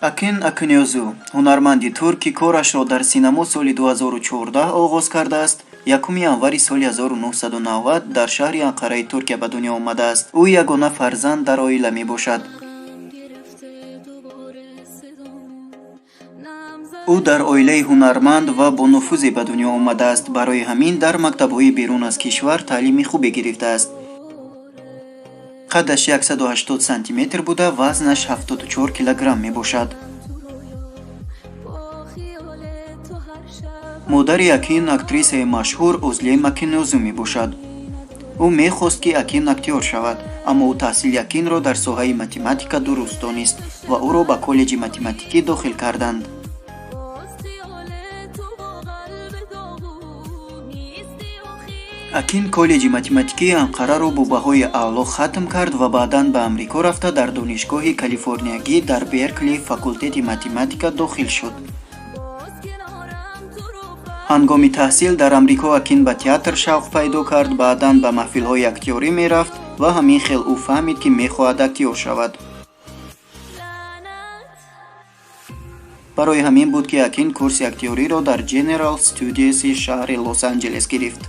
Акин Акинёзу, ҳунарманди турк, ки корашро дар синамо соли 2014 оғоз кардааст, 1 январи соли 1990 дар шаҳри Анқараи Туркия ба дунё омадааст. Ӯ ягона фарзанд дар оила мебошад. Ӯ дар оилаи ҳунарманд ва бонуфузе ба дунё омадааст. Барои ҳамин дар мактабҳои берун аз кишвар таълими хубе гирифтааст. Қадаш 180 сантиметр буда, вазнаш 74 килограмм мебошад. Модари Акин актрисаи машҳур Озлем Акинёзу мебошад. Ӯ мехост, ки Акин актёр шавад, аммо ӯ таҳсили Акинро дар соҳаи математика дуруст донист ва ӯро ба коллеҷи математикӣ дохил карданд. Акин коллеҷи математикии Анқараро бо баҳои аъло хатм кард ва баъдан ба Амрико рафта дар Донишгоҳи Калифорниягӣ дар Беркли факултети математика дохил шуд. Ҳангоми таҳсил дар Амрико Акин ба театр шавқ пайдо кард, баъдан ба маҳфилҳои актёрӣ мерафт ва ҳамин хел ӯ фаҳмид, ки мехоҳад актёр шавад. Барои ҳамин буд, ки Акин курси актёриро дар General Studios-и шаҳри Лос-Анҷелес гирифт.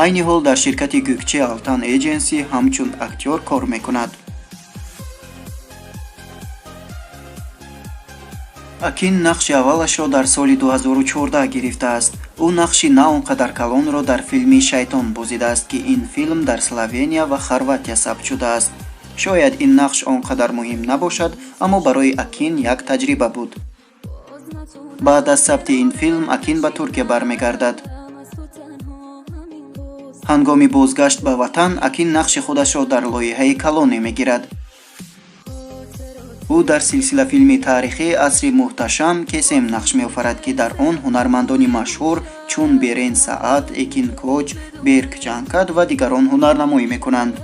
Айни ҳол дар ширкати Гӯкче Алтан Agency ҳамчун актёр кор мекунад. Акин нақши аввалашро дар соли 2014 гирифтааст. Ӯ нақши на он қадар калонро дар филми «Шайтон» бозидааст, ки ин филм дар Словения ва Хорватия сабт шудааст. Шояд ин нақш он қадар муҳим набошад, аммо барои Акин як таҷриба буд. Баъд аз сабти ин филм Акин ба Туркия бармегардад. Ҳангоми бозгашт ба ватан Акин нақши худашро дар лоиҳаи калоне мегирад. Ӯ дар силсилафилми таърихии асри муҳташам Кесем нақш меофарад, ки дар он ҳунармандони машҳур чун Берен Саат, Экин Коч, Берк Ҷанкад ва дигарон ҳунарнамоӣ мекунанд.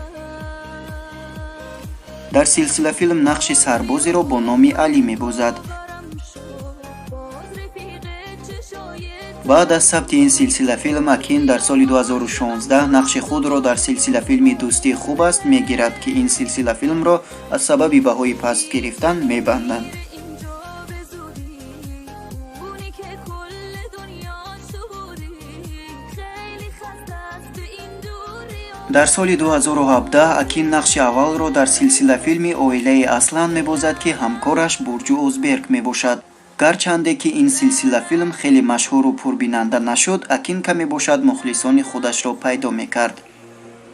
Дар силсилафилм нақши сарбозеро бо номи Алӣ мебозад. Баъд аз сабти ин силсилафилм Акин дар соли 2016 нақши худро дар силсилафилми «Дӯстӣ хуб аст» мегирад, ки ин силсилафилмро аз сабаби баҳои паст гирифтан мебанданд. Дар соли 2017 Акин нақши аввалро дар силсилафилми «Оилаи Аслан» мебозад, ки ҳамкораш Бурҷу Озберг мебошад. Гарчанде ки ин силсилафилм хеле машҳуру пурбинанда нашуд, Акин каме бошад мухлисони худашро пайдо мекард.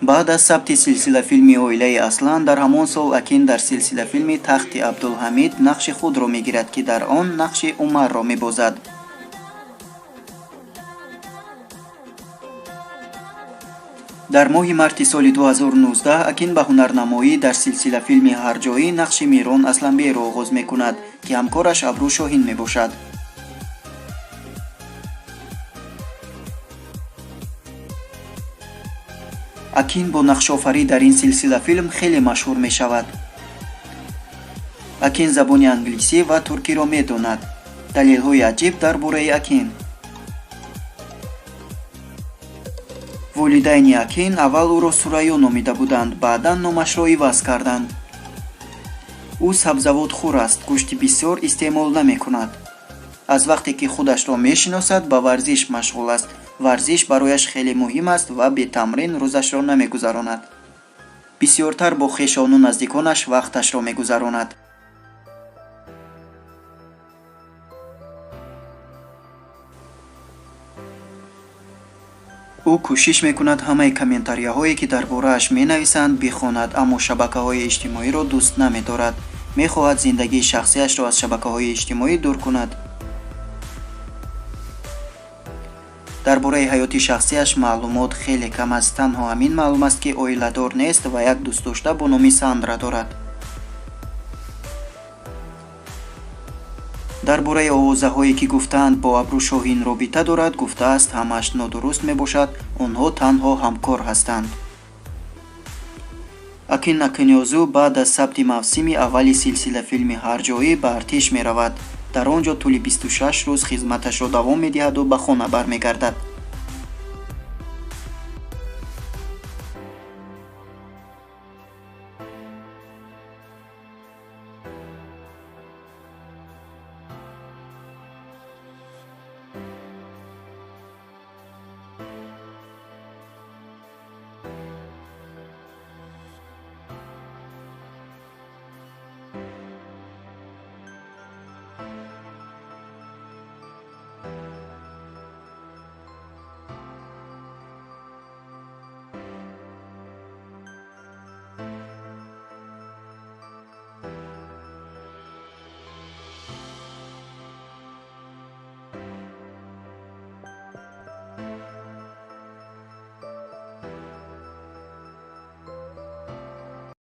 Баъд аз сабти силсилафилми «Оилаи Аслан» дар ҳамон сол Акин дар силсилафилми «Тахти Абдулҳамид» нақши худро мегирад, ки дар он нақши Умарро мебозад. Дар моҳи марти соли 2019 Акин ба ҳунарнамоӣ дар силсилафилми «Ҳарҷоӣ» нақши Мирон Асланбейро оғоз мекунад, ки ҳамкораш Абру Шоҳин мебошад. Акин бо нақшофарӣ дар ин силсилафилм хеле машҳур мешавад. Акин забони англисӣ ва туркиро медонад. Далелҳои аҷиб дар бораи Акин. Волидайни Акин аввал ӯро Сурайё номида буданд, баъдан номашро иваз карданд. Ӯ сабзавотхӯр аст, гӯшти бисёр истеъмол намекунад. Аз вақте ки худашро мешиносад, ба варзиш машғул аст. Варзиш барояш хеле муҳим аст ва бетамрин рӯзашро намегузаронад. Бисёртар бо хешону наздиконаш вақташро мегузаронад. Ӯ кӯшиш мекунад ҳамаи комментарияҳое, ки дар борааш менависанд, бихонад, аммо шабакаҳои иҷтимоиро дӯст намедорад. Мехоҳад зиндагии шахсиашро аз шабакаҳои иҷтимоӣ дур кунад. Дар бораи ҳаёти шахсиаш маълумот хеле кам аст. Танҳо ҳамин маълум аст, ки оиладор нест ва як дӯстдошта бо номи Сандра дорад. Дар бораи овозаҳое, ки гуфтаанд бо Абру Шоҳин робита дорад, гуфтааст ҳамааш нодуруст мебошад, онҳо танҳо ҳамкор ҳастанд. Акин Акинёзу баъд аз сабти мавсими аввали силсилафилми «Ҳарҷоӣ» ба артиш меравад. Дар он ҷо тӯли 26 рӯз хизматашро давом медиҳаду ба хона бармегардад.